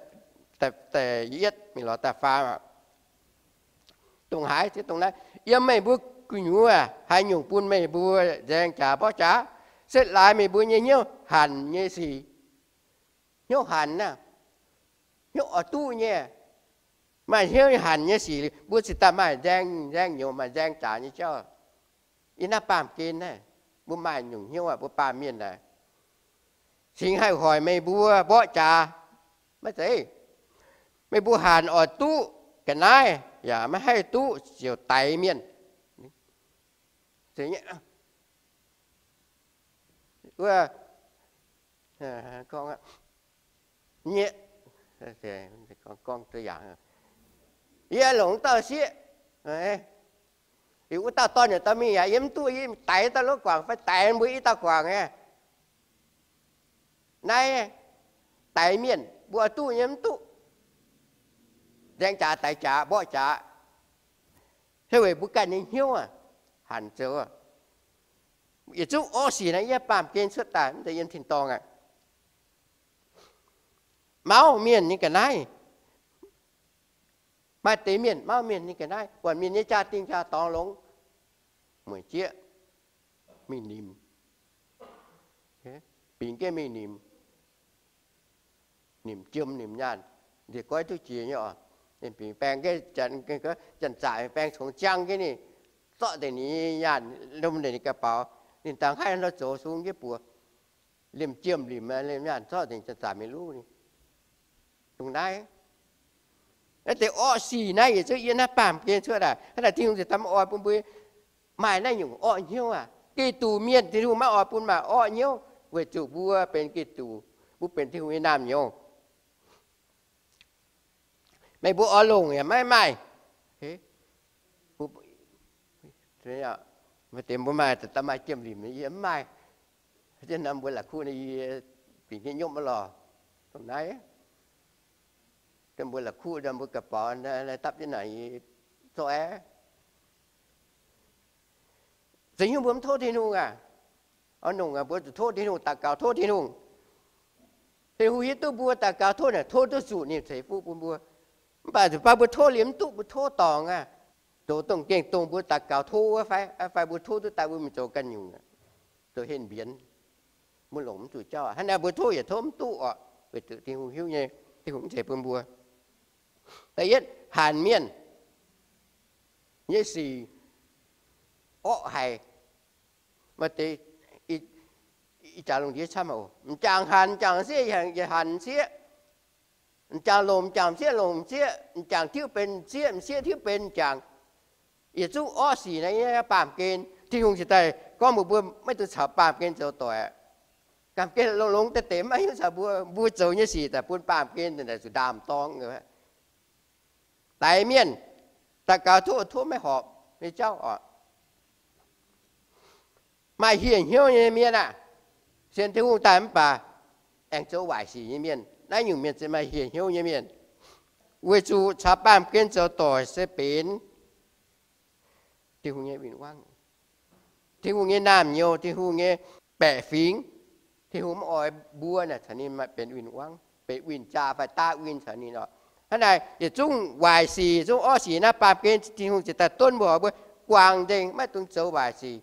da'yietv mingh lorz da'faam, dongh haaix, dongh naaiv, yiem meih mbuo gu'nyuoz haaix nyungc bun meih mbuo nzaeng jaax mborqv jaax? Se laaix meih mbuo nyei hnyouv hanc nyei sic. Hnyouv hanc naaiv, hnyouv oix duqv nyei. Maaih hnyouv hanc nyei sic, mbuo cingx daaih maaih nzaeng, nzaeng nyouz, maaih nzaeng jaax nyei jauv. Yiem naaiv baamh gen naaiv, mbuo maaih nyungc hnyouv aqv, mbuo baamh mienh naaic. Cingx haih hoic meih mbuo mborqv jaax? Maiv zeiz. Meih mbuo hanc oix duqv ga'naaiv, yaac maiv haih duqv ziouc daix mienh. Wuov, yie longc dauh sieqv, Liuz wuov dauh dorn yaac dorh mingh yaac yiem mv duqv, yie daix dauh lov guangc fai daix mbuo i dauh guangc aqv. Naaiv daix mienh mbuo oix duqv nyei mv duqv. Nzaeng jaax, daix jaax, mborqv jaax. Se weic mbuo ganh nyei hnyouv aac, hanc zoux. Yietc zungv orqv sic naaiv yie baamh gen cuotv daaih mv zeiz yiem tin-dorngh aqv. Mauv mienh nyei ga'naaiv. Maaih deix mienh mauv mienh nyei ga'naaiv, buatc mienh nyei jaa-dingh jaa-dorngx longx, mueic jieqv mingh nimc, bingx jienv mingh nimc, nimc jiem nimc nyaanh, nziex goiv duqv jiex nyei oc. Ninh bingx baeng jienv, janx-zaqc baeng congx jang jienv ninh, zorqv deix ninh nyei nyaanh, lomh deix ninh ga'baux, ninh dangh haih nor zoux sung jienv buoz, liemh jiem limc, liemh nyaanh zorqv deix janx-zaqc mingh luv ninh. Dongh naaiv, naaiv deix orqv sic naaiv yietc zungv yiem naaiv baamh gen cuotv daaih. Hnangv naaic Tin-Hungh ziouc daaih maiv oix bun mbuo maaih naaiv nyungc orqv hnyouv aac. Giduc mienh Tin-Hungh maiv oix bun maaih orqv hnyouv weic zuqc mbuo benx Giduc, mbuo benx Tin-Hungh nyei naamh nyouz. Meih mbuo oix longc yaac maiv maaih. Mbuo maaih, da'da'maaih jiem limc yie mv maaih. Mbuo la'kuqv yie bingx jienv nyopv maiv lorh. Dongh naaiv, mbuo la'kuqv mbuo ga'baux dapv jienv naaic zorqv aqv. Zeiz hnyouv mbuo mv tov Tin-Hungh aac. Oix nongc mbuo zuqc tov Tin-Hungh, daux gaux tov Tin-Hungh. Tin-Hungh hiuv duqv mbuo daux gaux tov naaic, tov duqv zuqc ninh ceix fuqv bun mbuo. Mv baac zuqc baac mbuo tov liuz mv duqv, mbuo tov dorngc aqv. Zoux dongh gengh dongh mbuo daux gaux tov wuov fai, fai mbuo tov duqv daaih mbuo mingh zoux ganh nyungc, zoux henh mbienx, mbuo longc mv zuqc jauv. Hnangv naaiv mbuo tov yaac tov mv duqv oc, weic zuqc Tin-Hungh hiuv nyei, Tin-Hungh mv ceix bun mbuo. Da'yietv, hanc mienh nyei sic orqv haic. Maaih deix ih jaax lungh ndiev camv, m'jangc hanc, m'jangc sieqv, yietc hanc sieqv. M'jangc longc m'jangc, m'sieqv longc m'sieqv, m'jangc tiuv benx m'sieqv, m'sieqv tiuv benx m'jangc. Yietc zungv orqv sic naaiv nyei baamh gen. Tin-Hungh cingx daaih gorngv mbuox mbuo maiv dungx caux baamh gen zoux doic aqv. Baamh gen longx-longx deix deix maiv hiuv caux mbuo, mbuo zoux nyei sic daaih bun baamh gen zuqc ndaam-dorng. Daix mienh, daux gaux tov, tov maiv horpc nyei jauv oc. Maaih hieh hnyouv nyei mienh aah! Sienx Tin-Hungh daaih mv baac aengx zoux waaic sic nyei mienh, naaiv nyungc mienh se maaih hieh hnyouv nyei mienh. Weic zuqc caux baamh gen zoux doic se benx Tin-Hungh nyei win-wangv, Tin-Hungh nyei naamh nyouz, Tin-Hungh nyei baeqc fingx. Tin-Hungh mv oix mbuo naaic caux ninh maaih benx win-wangv, benx win-jaa fai daav win caux ninh oc. Hnangv naaic yietc zungv waaic sic, zungv orqv sic naaiv baamh gen Tin-Hungh ziouc daaih donv mbuox mbuo guangc nzengc, maiv dungx zoux waaic sic,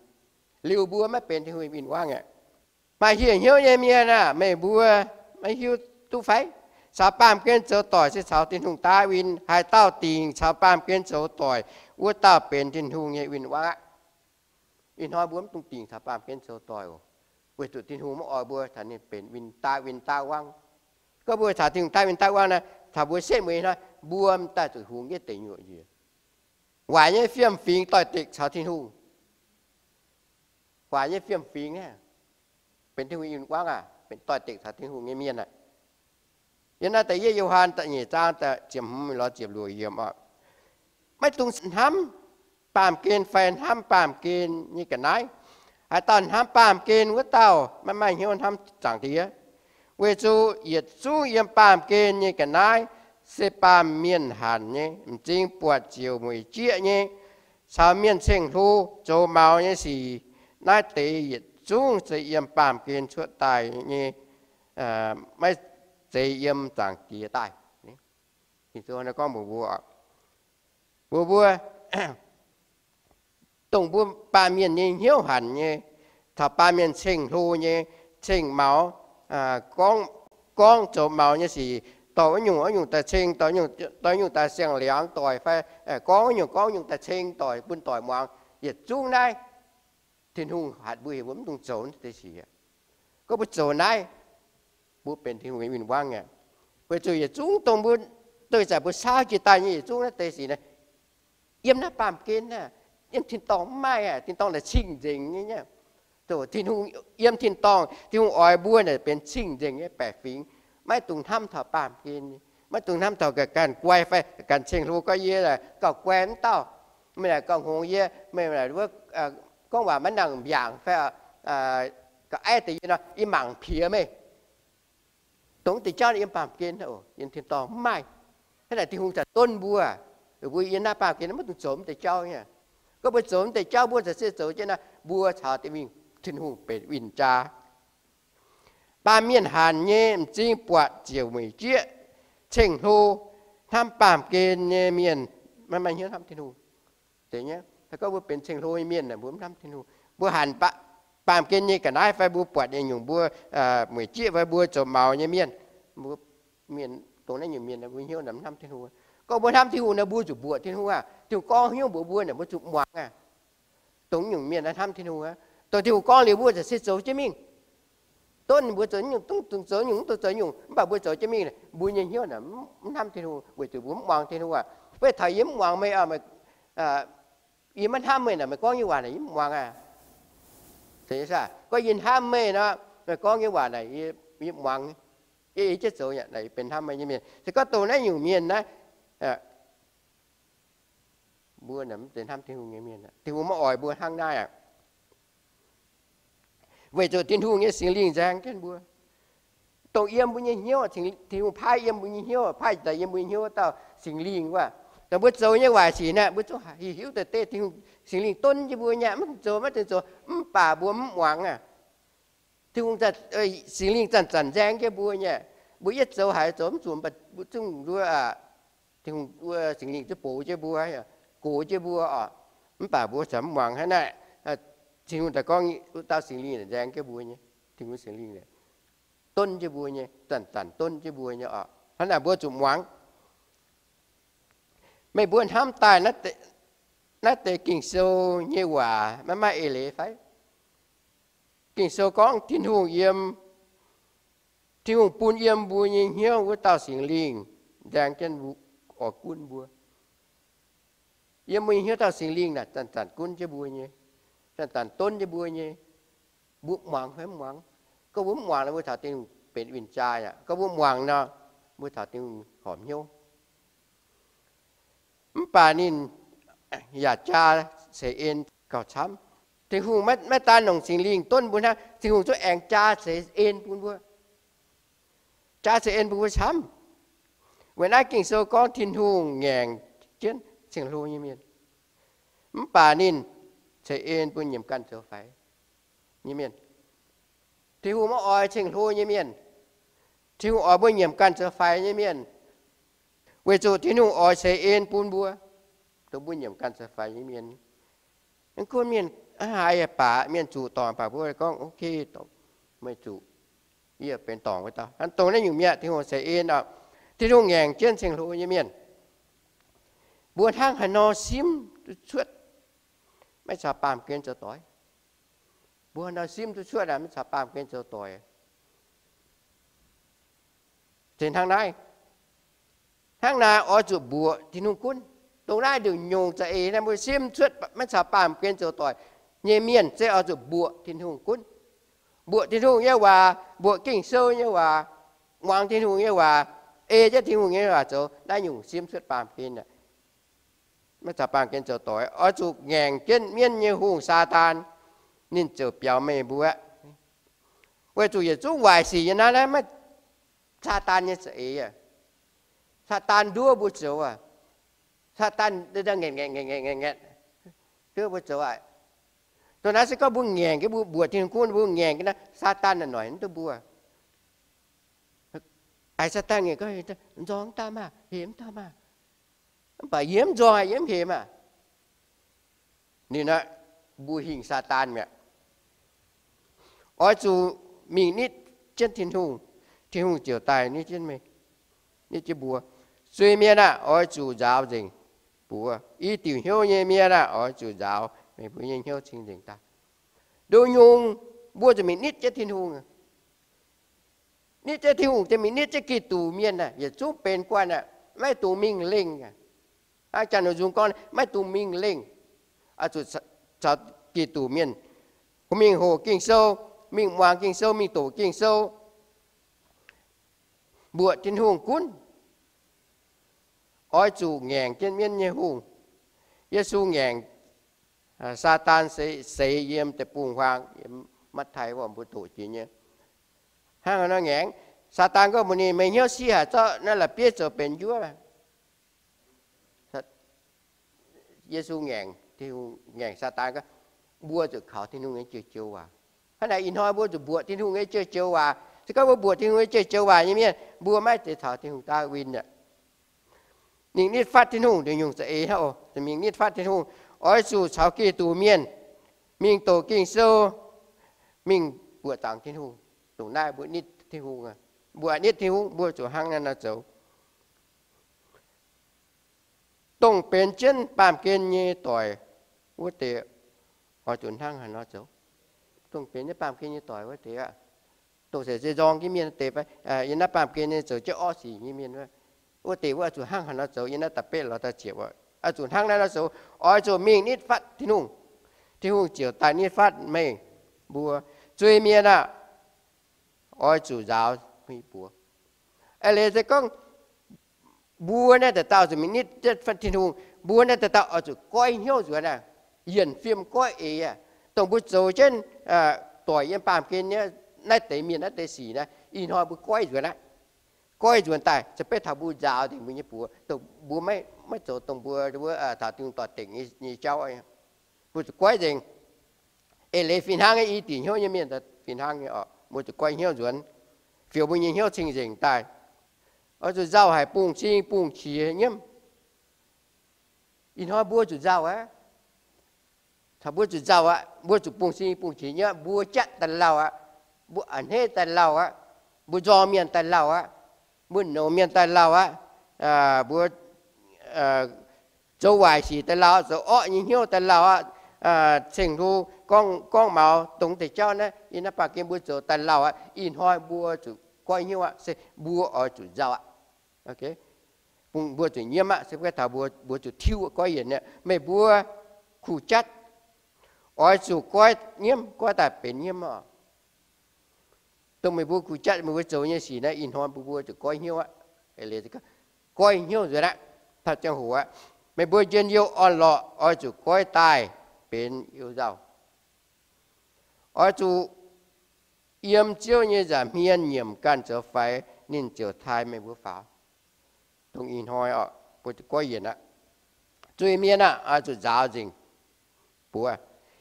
liuz mbuo maiv benx Tin-Hungh win-wangv aqv. Maaih hieh hnyouv nyei mienh aah! Meih mbuo maiv hiuv duqv fai? Caux baamh gen zoux doic se caux Tin-Hungh daav win. Haaix dauh dingc caux baamh gen zoux doic, wuov dauh benx Tin-Hungh nyei win-wangv aqv. Ih hnoi mbuo mv dungx dingc caux baamh gen zoux doic oc, weic zuqc Tin-Hungh maiv oix mbuo caux ninh benx win daav win daav wangv. Gorngv mbuo caux Tin-Hungh daav win daav wangv naaic, taux mbuo setv mueiz ih hnoi mbuo m'daaih zuqc hungx jienv deic nyuoqc njiec. Waaic nyei fiem-fingx doix-dekc caux Tin-Hungh. Waaic nyei fiem-fingx aah, benx Tin-Hungh win-wangv aah, benx doix-dekc caux Tin-Hungh nyei mienh aah. Yiem naaiv da'yietv Yo^han da'nyeic zaang ziepc hmz lorz ziepc luoqc yiemc oc. Maiv dungx hnamv baamh gen fai hnamv baamh gen nyei ga'naaiv. Haaix dauh hnamv baamh gen wuov dauh maiv maaih hnyouv hnamv Zaangc Diex. Weic zuqc yietc zungv yiem baamh gen nyei ga'naaiv se baamh mienh hanc nyei, m'zing buatc ziouc mueic jieqv nyei, caux mienh ceng-hlo zoux maux nyei sic. Naaiv deix yietc zungv se yiem baamh gen cuotv daaih nyei, maiv zeiz yiem Zaangc Diex daaih. Gorngv mbuox mbuo, mbuox mbuo, dongh mbuo baamh mienh nyei hnyouv hanc nyei, taux baamh mienh ceng-hlo nyei, ceng-maux, gorngv zoux maux nyei sic, dorh wuov nyungc wuov nyungc daaih ceng, dorh wuov nyungc daaih siang-liangx doic fai gorngv wuov nyungc gorngv wuov nyungc daaih ceng doic bun doic muangx. Yietc zungv naaiv Tin-Hungh hatc mbuo heuc mbuo mv dungx zoux naaiv deix sic. Gorngv mbuo zoux naaiv, mbuo benx Tin-Hungh nyei win-wangv aqv. Weic zuqc yietc zungv dongh mbuo doix-zaangc mbuo saauv jiex daaih nyei yietc zungv naaiv deix sic naaiv, yiem naaiv baamh gen aah, yiem tin-dorngh mv maaih aqv. Tin-dorngh naaic cing-nzengc nyei. Tin-Hungh yiem tin-dorngh, Tin-Hungh oix mbuo naaic benx cing-nzengc nyei baeqc fingx, maiv dungx hnamv taux baamh gen, maiv dungx hnamv taux ga'ganh guai fai ga'ganh ceng-hlo gorngv yie gauh guai mv dauh. Meih naaic gauh hngongx yie, meih naaic wuov gorngv waac maiv nangc mbiaangc fai ga'aiv deix yie nor, yie mangc piex meih. Dongh deix jauv yiem baamh gen, yiem tin-dorngh mv maaih. Hnangv naaic Tin-Hungh zanc donv mbuo, mbuo yiem naaiv baamh gen maiv dungx zoux mv deix jauv nyei. Gorngv mbuo zoux mv deix jauv, mbuo za'gengh zoux jienv naaiv, mbuo caux Tin-Hungh benx win-jaa. Baamh mienh hanc nyei m'zing buatc ziouc mueic jieqv ceng-hlo. Hnamv baamh gen nyei mienh maiv maaih hnyouv hnamv Tin-Hungh. Gorngv mbuo benx ceng-hlo nyei mienh, mbuo mv hnamv Tin-Hungh. Mbuo hanc baamh gen nyei ga'naaiv fai mbuo buatc nyei nyungc mbuo mueic jieqv fai mbuo zoux maux nyei mienh, mienh, dongh naaiv nyungc mienh mbuo hnyouv mv hnamv Tin-Hungh. Gorngv mbuo hnamv Tin-Hungh nor, mbuo zuqc mbuoqc Tin-Hungh aqv. Tin-Hungh gorngv hnyouv mbuox mbuo naaic, mbuo zuqc muangx aqv. Dongh nyungc mienh hnamv Tin-Hungh aqv. Dongh Tin-Hungh gorngv liuz mbuo za'gengh zoux jienv mingh. Donv mbuo zoux nyungc, dungx zoux nyungc, mv dungx zoux nyungc, mv baac mbuo zoux jienv mingh, mbuo nyei hnyouv mv hnamv Tin-Hungh, weic zuqc mbuo mv muangx Tin-Hungh aqv. Weic taux yie mv muangx meih, yie maiv hnamv meih naaic, meih gorngv nyei waac naaic yie mv muangx aqv. Gorngv yie hnamv meih nor, meih gorngv nyei waac naaic yie muangx, yie ei jienv zoux, naaic yie benx hnamv meih nyei mienh. Se gorngv dongh naaiv nyungc mienh naaiv, mbuo mv zeiz hnamv Tin-Hungh nyei mienh. Tin-Hungh maiv oix mbuo hnangv naaiv aqv. Weic zuqc Tin-Hungh nyei Singx Lingh nzaeng jienv mbuo. Dongh yiem mbuo nyei hnyouv, Tin-Hungh paaiv yiem mbuo nyei hnyouv, paaiv daaih yiem mbuo nyei hnyouv dauh Singx Lingh wuov, dongh mbuo zoux nyei waaic sic naaic, mbuo zungv hiuv deix Tin-Hungh Singx Lingh donv jienv mbuo nyei, mv zoux, maiv dungx zoux, mv baac mbuo mv muangx aqv. Tin-Hungh, Singx Lingh zanc-zanc nzaeng jienv mbuo nyei. Mbuo yietv zoux haaix zoux mv zuqc, mbuo zungv nduov, Tin-Hungh wuov Singx Lingh zungv box jienv mbuo, gox jienv mbuo oc. Mv baac mbuo corc mv muangx hnangv naaic. Tin-Hungh daaih gorngv wuov dauh Singx Lingh nzaeng jienv mbuo nyei. Tin-Hungh Singx Lingh donv jienv mbuo nyei, zanc-zanc donv jienv mbuo nyei oc. Hnangv naaic mbuo zuqc muangx. Meih mbuo hnamv daaih naaiv deix Ging-Sou nyei waac maiv maaih eix leiz fai? Ging-Sou gorngv Tin-Hungh yiem, Tin-Hungh bun yiem mbuo nyei hnyouv wuov dauh Singx Lingh nzaeng jienv oix gunv mbuo. Yiem mbuo nyei hnyouv dauh Singx Lingh naaic zanc-zanc gunv jienv mbuo nyei, zanc-zanc donv jienv mbuo nyei. Mbuo muangx fai mv muangx? Gorngv mbuo mv muangx nor, mbuo caux Tin-Hungh benx win-jaa aqv. Gorngv mbuo muangx nor, mbuo caux Tin-Hungh horpc hnyouv. Mv baac ninh yaac jaa ceix en gauh camv. Tin-Hungh maiv daan longc Singx Lingh donv mbuo hnangv, Tin-Hungh zungv aengx jaa ceix en bun mbuo. Jaa ceix en bun mbuo camv. Weic naaiv Ging-Sou gorngv Tin-Hungh ngaengc jienv ceng-hlo nyei mienh, mv baac ninh ceix en bun nyiemc ganh zoux faix nyei mienh. Tin-Hungh maiv oix ceng-hlo nyei mienh. Tin-Hungh oix mbuo nyiemc ganh zoux faix nyei mienh. Weic zuqc Tin-Hungh oix ceix en bun mbuo, dongh mbuo nyiemc ganh zoux faix nyei mienh. Mv gunv mienh haaix yaac baac, mienh zuqc dorngc baac mbuo gorngv, ok, meih zuqc, yie benx dorngc wuov dauh. Hnangv dongh naaiv nyungc mienh Tin-Hungh ceix en oc. Tin-Hungh ngaengc jienv ceng-hlo nyei mienh. Mbuo hnangv haaix nor simv duqv cuotv, maiv caux baamh gen zoux doic. Mbuo haaix nor simv duqv cuotv, maiv caux baamh gen zoux doic. Zeiz hnangv naaiv. Hnangv naaiv oix zuqc mbuoqc Tin-Hungh gunv. Dongh naaiv nduqc nyungc za'eix naaiv mbuo simv cuotv maiv caux baamh gen zoux doic nyei mienh se oix zuqc mbuoqc Tin-Hungh gunv. Mbuoqc Tin-Hungh nyei waac, mbuoqc Ging-Sou nyei waac, muangx Tin-Hungh nyei waac, ei jienv Tin-Hungh nyei waac zoux, naaiv nyungc simv cuotv baamh gen aqv. Maiv caux baamh gen zoux doic. Oix zuqc ngaengc jienv mienv nyei hungh, Saadaan, ninh ziouc biaux meih mbuo. Weic zuqc yietc zungv waaic sic nyei naaiv, naaiv maiv, Saadaan nyei za'eix aqv. Saadaan nduov mbuo zoux aqv. Saadaan ngaengc ngaengc ngaengc ngaengc ngaengc, nduov mbuo zoux aqv. Dongh naaiv se gorngv mbuo ngaengc jienv, mbuo mbuoqc Tin-Hungh gunv, mbuo ngaengc jienv naaiv, Saadaan naaic noic mv duqv mbuo. Aa, Saadaan ngaengc gorngv, nzorng daaih maah, hemx daaih maah. Mv baac yie mv nzorng aqv, yie mv hemx aqv. Ninh aeqv, mbuo hingh Saadaan mi'aqv. Oix zuqc mingh nitv jienv Tin-Hungh, Tin-Hungh ziouc daaih nitv jienv meih, nitv jienv mbuo. Zuiz-mienh aah, oix zuqc nzaaux nzengc buoz. I diuc hnyouv nyei mienh aah, oix zuqc nzaaux meih mbuo nyei hnyouv cing-nzengc daaih. Nduqc nyungc mbuo zuqc mingh nitv jienv Tin-Hungh. Nitv jienv Tin-Hungh, mingh nitv jienv Giduc mienh aah, yietc zungv benx guanh aqv. Maiv dungx mingh lengh aqv. Hnangv janx-nzung gorngv, maiv dungx mingh lengh. Oix zuqc caux Giduc mienh mingh hoqc Ging-Sou, mingh muangx Ging-Sou, mingh doqc Ging-Sou, mbuoqc Tin-Hungh gunv. Oix zuqc ngaengc jienv mienv nyei hungh. Yesu ngaengc Saadaan seix yiem deic-bung-huaang, yiem Matv^tai wuov mbuo doqc jiex nyei. Hnangv haaix nor ngaengc? Saadaan gorngv mbuox ninh, meih hnyouv siev haic, zorqv naaiv la'bieiv zoux benx njuov. Yesu ngaengc, Tin-Hungh ngaengc Saadaan gorngv, mbuo zuqc kaux Tin-Hungh nyei joux-joux waac. Hnangv naaic ih hnoi mbuo zuqc mbuoqc Tin-Hungh nyei joux-joux waac. Se gorngv mbuo mbuoqc Tin-Hungh nyei joux-joux waac nyei mienh, mbuo maiv zeiz taux Tin-Hungh daaih win aqv. Mingh nitv fatv Tin-Hungh, ninh nyungc za'eix hnangv oc. Mingh nitv fatv Tin-Hungh, oix zuqc caux Giduc mienh mingh doqc Ging-Sou, mingh buoqc zaangc Tin-Hungh. Dongh naaiv mbuo nitv Tin-Hungh, mbuo nitv Tin-Hungh, mbuo zuqc hnangv naaiv nor zoux. Dongh benx jienv baamh gen nyei doic wuov deix, oix zuqc hnangv haaix nor zoux. Dongh benx jienv baamh gen nyei doic wuov deix aqv, dongh se se nzorng jienv mienh deix fai, yiem naaiv baamh gen nyei zoux jienv orqv sic nyei mienh wuov, wuov deix wuov oix zuqc hnangv haaix nor zoux. Yiem naaiv da'betv lorz da'ziepc oix zuqc hnangv naaiv nor zoux. Oix zuqc mingh nitv fatv Tin-Hungh, Tin-Hungh ziouc daaih nitv fatv meih mbuo. Zuiz-mienh aah! Oix zuqc nzaaux meih buoz. Eix leiz se gorngv mbuo naaiv dauh dauh zuqc mingh nitv fatv Tin-Hungh, mbuo naaiv dauh dauh oix zuqc goiv hnyouv nzuonx aqv, yienc fim goiv eix aqv. Dongh mbuo zoux jienv doic yiem baamh gen nyei naaiv deix mienh naaiv deix sic naaiv, ih hnoi mbuo goiv nzuonx aqv. Goiv nzuonx daaih se beiv taux mbuo nzaaux nzengc mbuo nyei buoz, dongh mbuo maiv zoux dongh mbuo wuov taux Tin-Hungh doic dengc nyei jauv. Mbuo zuqc goiv nzengc. Eix leiz fih hnangv nyei, i diuc hnyouv nyei mienh fih hnangv nyei oc. Mbuo zuqc goiv hnyouv nzuonx, fioux mbuo nyei hnyouv cing-nzengc daaih. Oix zuqc nzauh haic, bungx-sing bungx-qiex nyiemv. Ih hnoi mbuo zuqc nzauh aqv. Taux mbuo zuqc nzauh aqv, mbuo zuqc bungx-sing bungx-qiex nyiemv. Mbuo jatv daaih lauh aqv. Mbuo a'hneiv daaih lauh aqv. Mbuo nzorng mienh daaih lauh aqv. Mbuo nouz mienh daaih lauh aqv. Mbuo zoux waaic sic daaih lauh aqv, zoux orqv nyei hnyouv daaih lauh aqv. Ceng-Hlo gorngv maux dongh deix jauv naaiv, yiem naaiv baamh gen mbuo zoux daaih lauh aqv. Ih hnoi mbuo zuqc goiv hnyouv aqv, se mbuo oix zuqc nzauh aqv. Mbuo zuqc nyiemv aqv, se beiv taux mbuo zuqc tiuv goiv yienc aqv. Meih mbuo kuh jatv, oix zuqc goiv nyiemv, goiv daaih benx nyiemv oc. Dongh meih mbuo kuh jatv meih mbuo zoux nyei sic naaiv, ih hnoi mbuo mbuo zuqc goiv hnyouv aqv. Goiv hnyouv nzuonx aqv, taux ziangh hoc aqv. Meih mbuo njien-youh orn-lorqc oix zuqc goiv daaih benx you-nzauh. Oix zuqc yiem Ziouv nyei nza'hmien nyiemc ganh zoux faix, ninh ziouc taaih meih mbuo faaux. Dongh ih hnoi oc, mbuo zuqc goiv yienc aqv. Zuiz-mienh aah! Oix zuqc nzaaux nzengc buoz.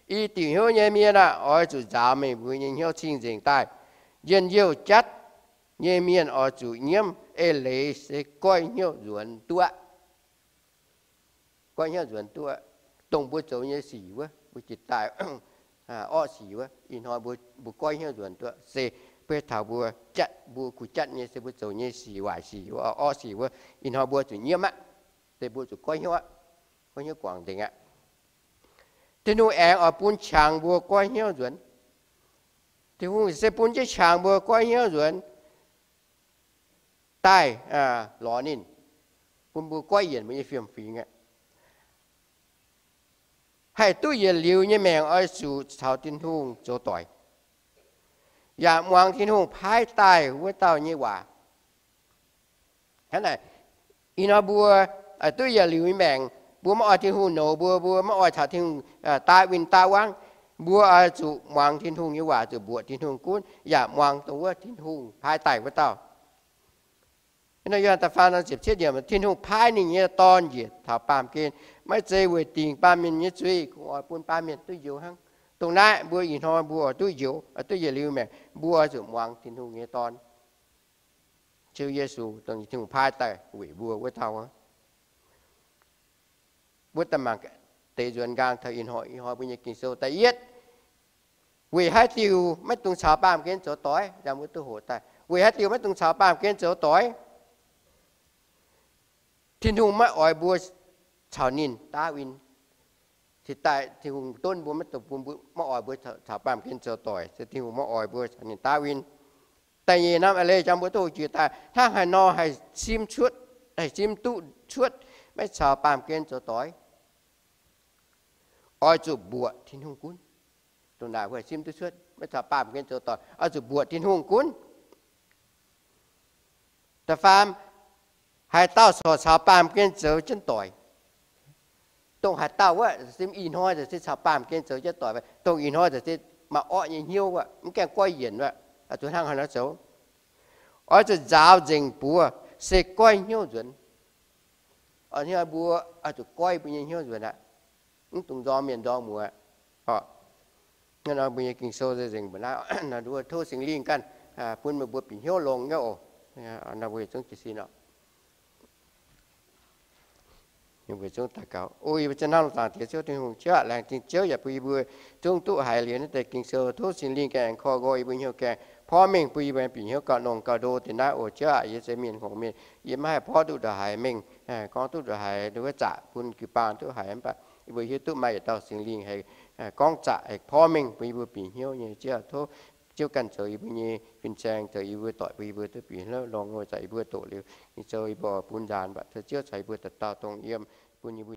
I diuc hnyouv nyei mienh aah! Oix zuqc nzaaux meih mbuo nyei hnyouv cing-nzengc daaih. Njien-youh jatv nyei mienh oix zuqc nyiemv, eix leiz se goiv hnyouv nzuonx duqv. Goiv hnyouv nzuonx duqv. Dongh mbuo zoux nyei sic wuov, mbuo jiex daaih orqv sic wuov, ih hnoi mbuo goiv hnyouv nzuonx duqv se beiv taux mbuo jatv, mbuo kuh jatv nyei se mbuo zoux nyei sic, waaic sic wuov, orqv sic wuov, ih hnoi mbuo zuqc nyiemv aqv. Se mbuo zuqc goiv hnyouv aqv. Goiv hnyouv guangc nzengc aqv. Tin-Hungh aengx oix bun qangx mbuo goiv hnyouv nzuonx. Tin-Hungh se bun jienv qangx mbuo goiv hnyouv nzuonx daaih lorz ninh, bun mbuo goiv yienc mbuo nyei fiem-fingx aqv. Haih duqv yietc liuz nyei maengc oix zuqc caux Tin-Hungh zoux doic, yaac muangx Tin-Hungh paaiv daaih wuov dauh nyei waac. Hnangv naaic, ih hnoi mbuo duqv yietc liuz nyei maengc, mbuo maiv oix Tin-Hungh nouz mbuo, mbuo maiv oix caux Tin-Hungh daav win daav wangv, mbuo oix zuqc muangx Tin-Hungh nyei waac, zuqc mbuoqc Tin-Hungh gunv, yaac muangx dongh wuov Tin-Hungh paaiv daaih wuov dauh. Nor Yo^han da'faam ziepc cietv yiemc, Tin-Hungh paaiv ninh nyei Dorn njiec taux baamh gen, maiv zeiz weic dingc baamh mienh nyei zuiz, kungx oix bun baamh mienh duqv njoux hnangv. Dongh naaiv mbuo ih hnoi mbuo oix duqv njoux, oix duqv yietc liuz maengc, mbuo oix zuqc muangx Tin-Hungh nyei Dorn, Ziouv Yesu, dongh Tin-Hungh paaiv daaih weic mbuo wuov dauh. Mbuo daaih mangc deix nzuonx nqaang taux ih hnoi, ih hnoi mbuo nyei Ging-Sou da'yietv, weic haaix diuc maiv dungx caux baamh gen zoux doic? Mbuo duqv hoqc daaih, weic haaix diuc maiv dungx caux baamh gen zoux doic? Tin-Hungh maiv oix mbuo caux ninh daav win. Cingx daaih Tin-Hungh donv mbuo maiv dungx bun mbuo, maiv oix mbuo caux baamh gen zoux doic, se Tin-Hungh maiv oix mbuo caux ninh daav win. Da'nyeic norm eix leiz jangx mbuo duqv hoqc jiex daaih, hnangv haaix nor haih simv cuotv, haih simv duqv cuotv maiv caux baamh gen zoux doic? Oix zuqc mbuoqc Tin-Hungh gunv. Dongh naaic mbuo haih simv duqv cuotv maiv caux baamh gen zoux doic, oix zuqc mbuoqc Tin-Hungh gunv. Da'faam, haaix dauh corc caux baamh gen zoux jienv doic? dongh haaix dauh wuov, se ih hnoi se caux baamh gen zoux jienv doic, dongh ih hnoi se maaih orqv nyei hnyouv wuov, mv gaengh goiv yienc wuov, zuqc hnangv haaix nor zoux. Oix zuqc nzaaux nzengc buoz se goiv hnyouv nzuonx. Mbuo oix zuqc goiv mbuo nyei hnyouv nzuonx aqv. Mv dungx nzorng mienh nzorng muoz. Hnangv nor mbuo nyei Ging-Sou nzengc mbuo naaiv, tov Singx Lingh ganh bun meih mbuo bieqc hnyouv longx nyei oc. Nor mbuo zungv jiez sin oc. Mbuo zungv daux gaux. O yie mbuo zien hnamv lungh zaangc Diex Ziouv Tin-Hungh, Ziouv aac, laengz zingh Ziouv yaac bun yie mbuo zungv duqv haiz liuz naaiv deix Ging-Sou. Tov Singx Lingh ganh aengx korv-nqo yie mbuo hnyouv gaengh, porv mengh bun yie mbuo bieqc hnyouv gauh longx gauh ndo deix naaiv oc. Ziouv aac, yie se mienh hngongx mienh, yie maiv haih porv duqv ndongc haaix mengh, gorngv duqv ndongc haaix wuov zaqc bun jiu-baang duqv haiz, mv baac yie mbuo hiuv duqv maaih yietc dauh Singx Lingh haih gorngv zaqc, haih porv mengh bun yie mbuo bieqc hnyouv nyei. Ziouv, tov Ziouv ganh zoux yie mbuo nyei fin-saeng, zoux yie mbuo doic, bun yie mbuo duqv bieqc hnyouv longx, weic zuqc yie mbuo doqc liuz Ging-Sou yie mbuo oix bun nzaanx, mv baac tov Ziouv caux yie mbuo dauh dauh dongh yiem, bun yie mbuo